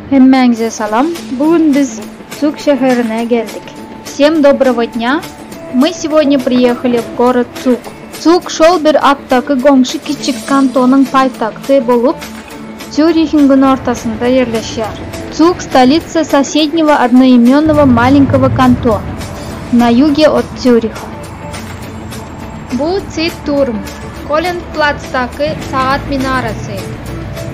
Hemmäňize salam! Bu gün biz Zug şäherine geldik. Всем доброго дня! Мы сегодня приехали в город Zug. Zug şol bir atdaky goňşy kiçjik kantonyň paýtagty bolup, Zýurihiň günortasynda ýerleşýär. Zug stolica соседнего одноименного маленького kantona, на юге от Цюриха. Bu Zeitturm, Kolenplatzdaky sagat minarasy.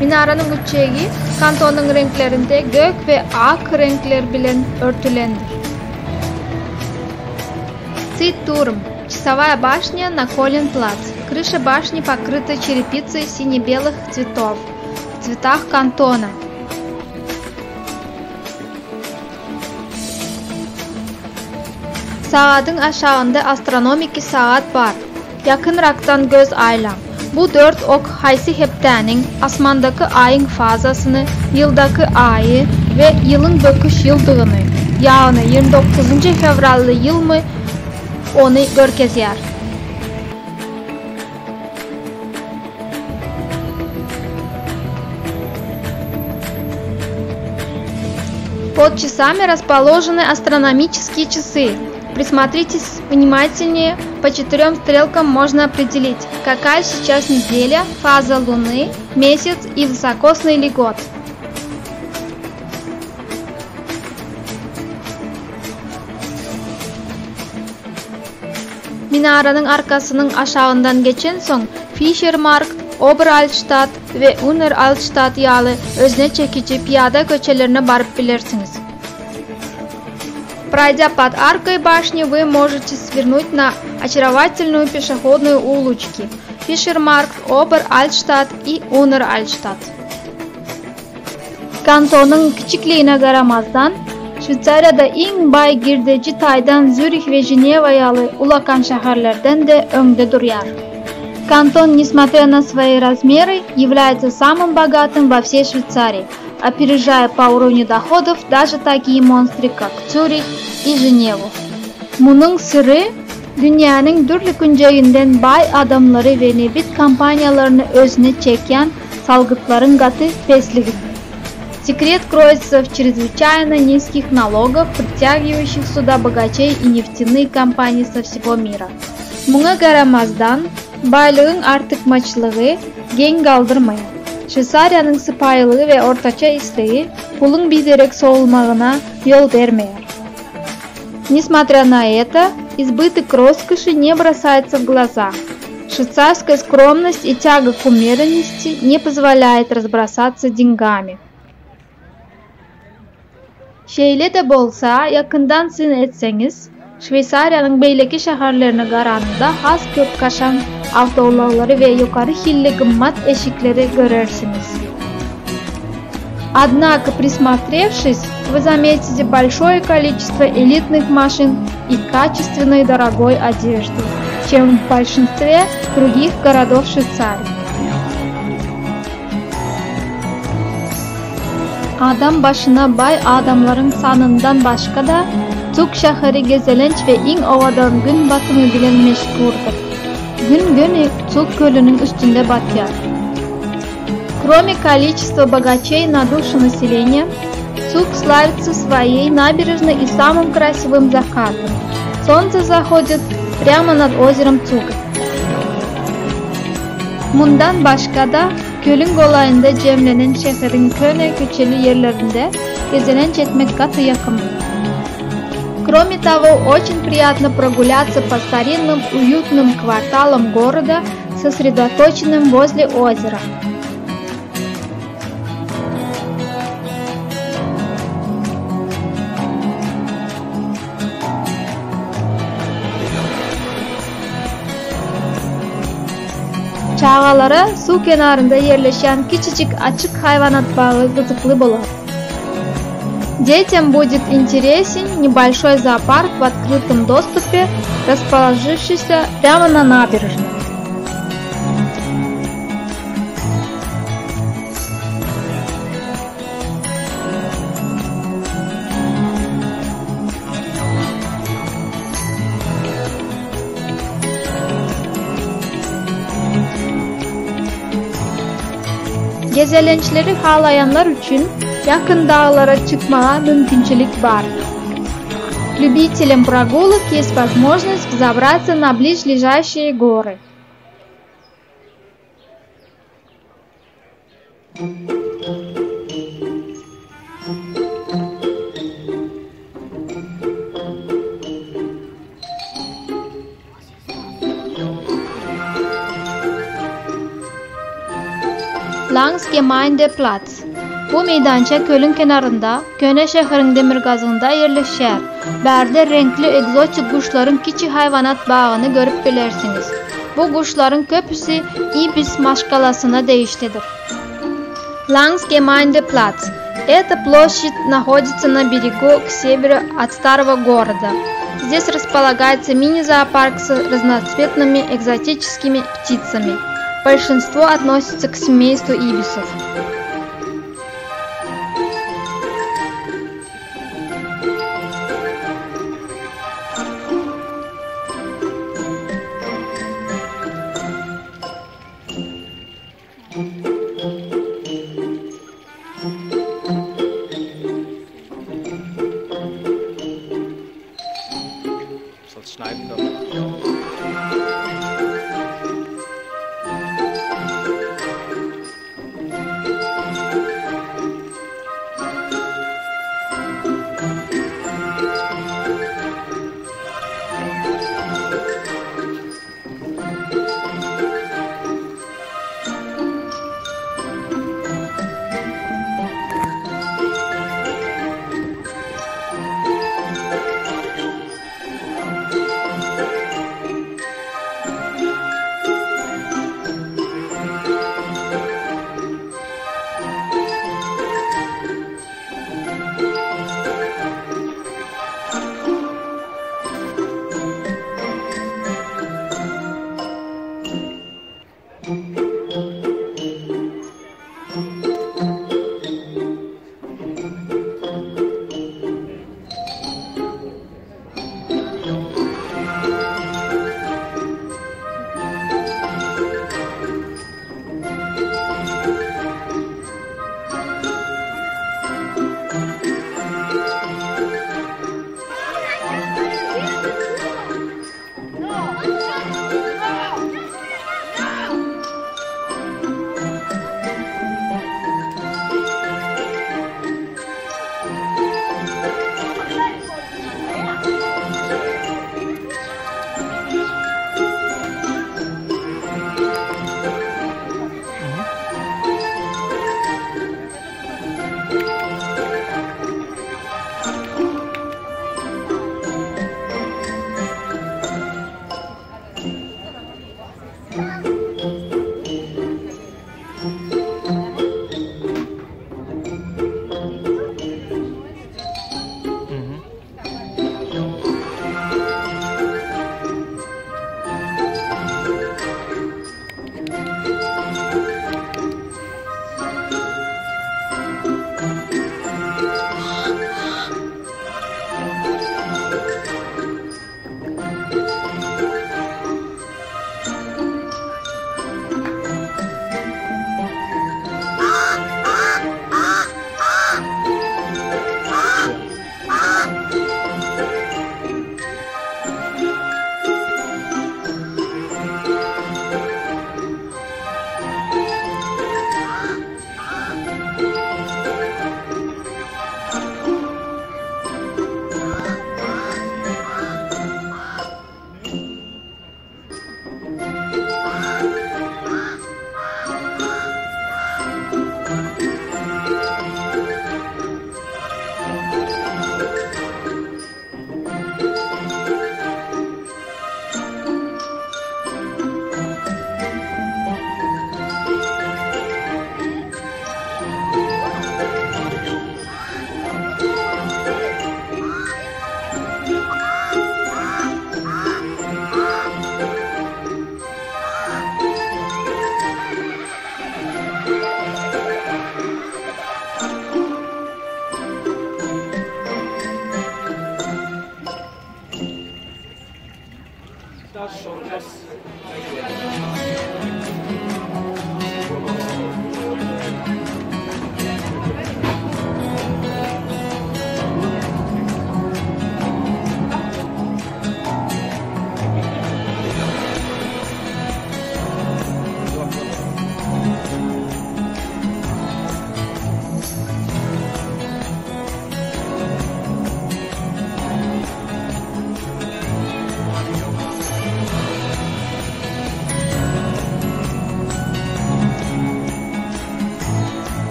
Minaranyň üçegi kantonyň reňklerinde gök we ak reňkler bilen örtülendir. Zeitturm, часовая башня на Коленплац. Крыша башни покрыта черепицей сине-белых цветов, в цветах кантона. Sagadyň aşagynda astronomiki sagat bar. Ýakynrakdan göz aýlaň. Bu dört ok haýsy hepdäniň, asmandaky Aýyň fazasyny, ýyldaky aýy we ýylyň böküş ýyldygyny, ýagny 29-njy fewrally ýylmy, ony görkezýär. Под часами расположены астрономические часы. Присмотритесь внимательнее, по четырем стрелкам можно определить, какая сейчас неделя, фаза Луны, месяц и высокосный ли год. Minaranyň arkasynyň aşagyndan geçensoň, Fişermarkt, Oberaltstadt we Unneraltstadt ýaly özüne çekiji pyýada köçelerine baryp bilersiňiz. Пройдя под аркой башни, вы можете свернуть на очаровательную пешеходную улочки Фишермаркт, Oberaltstadt и Unneraltstadt. Kantonyň kiçikligine garamazdan, Şweýsariýada iň baý girdeji taýdan Zýurih we Ženewa ýaly ulakan şäherlerden-de öňde durýar. Кантон, несмотря на свои размеры, является самым богатым во всей Швейцарии, опережая по уровню доходов даже такие монстры, как Цюрих и Женеву. Munuň syry, dünýäniň dürli künjeginden baý adamlary we nebit kompaniýalaryny özüne çekýän salgytlaryň gaty pesligidir. Секрет кроется в чрезвычайно низких налогах, притягивающих сюда богачей и нефтяные компании со всего мира. Muňa garamazdan, baýlygyň artykmaçlygy geň galdyrmaýar. Şweýsariýanyň sypaýylygy we ortaça islegi puluň biderek sowulmagyna ýol bermeýär. Несмотря на это, избыток роскоши не бросается в глаза. Швейцарская скромность и тяга к умеренности не позволяет разбросаться деньгами. Şeýle-de bolsa, ýakyndan syn etseňiz, Şweýsariýanyň beýleki şäherlerine garanyňda has köp kaşaň awtoulaglary we ýokary hilli gymmat eşikleri görersiňiz. Однако, присмотревшись, вы заметите большое количество элитных машин и качественной дорогой одежды, чем в большинстве других городов Швейцарии. Adam başyna baý adamlaryň sanyndan başga-da, Zug şäheri gezelenç we iň owadan Gün batymy bilen meşhurdyr. Gün göni Zug kölüniň üstünde batýar. Кроме количества богачей на душу населения, Цуг славится своей набережной и самым красивым закатом. Солнце заходит прямо над озером Цуг. Mundan başga-da, kölüň golaýynda jemlenen şäheriň köne köçeli ýerlerinde gezelenç etmek gaty ýakymly. Кроме того, очень приятно прогуляться по старинным уютным кварталам города, сосредоточенным возле озера. Çagalara suw kenarynda ýerleşýän kiçijik açyk haýwanat bagy gyzykly bolar. Детям будет интересен небольшой зоопарк в открытом доступе, расположившийся прямо на набережной. Gezelençleri halaýanlar üçin. Ýakyn daglara çykmaga mümkinçilik bar. Любителям прогулок есть возможность взобраться на близлежащие горы. Landsgemeindeplatz. Bu meýdança kölüň kenarynda, köne şäheriň demirgazygynda ýerleşýär. Bärde reňkli ekzotik guşlaryň kiçi haýwanat bagyny görüp bilersiňiz. Bu guşlaryň köpüsi ibis maşgalasyna degişlidir. Landsgemeindeplatz. Эта площадь находится на берегу к северу от старого города. Здесь располагается мини-зоопарк с разноцветными экзотическими птицами. Большинство относится к семейству ибисов.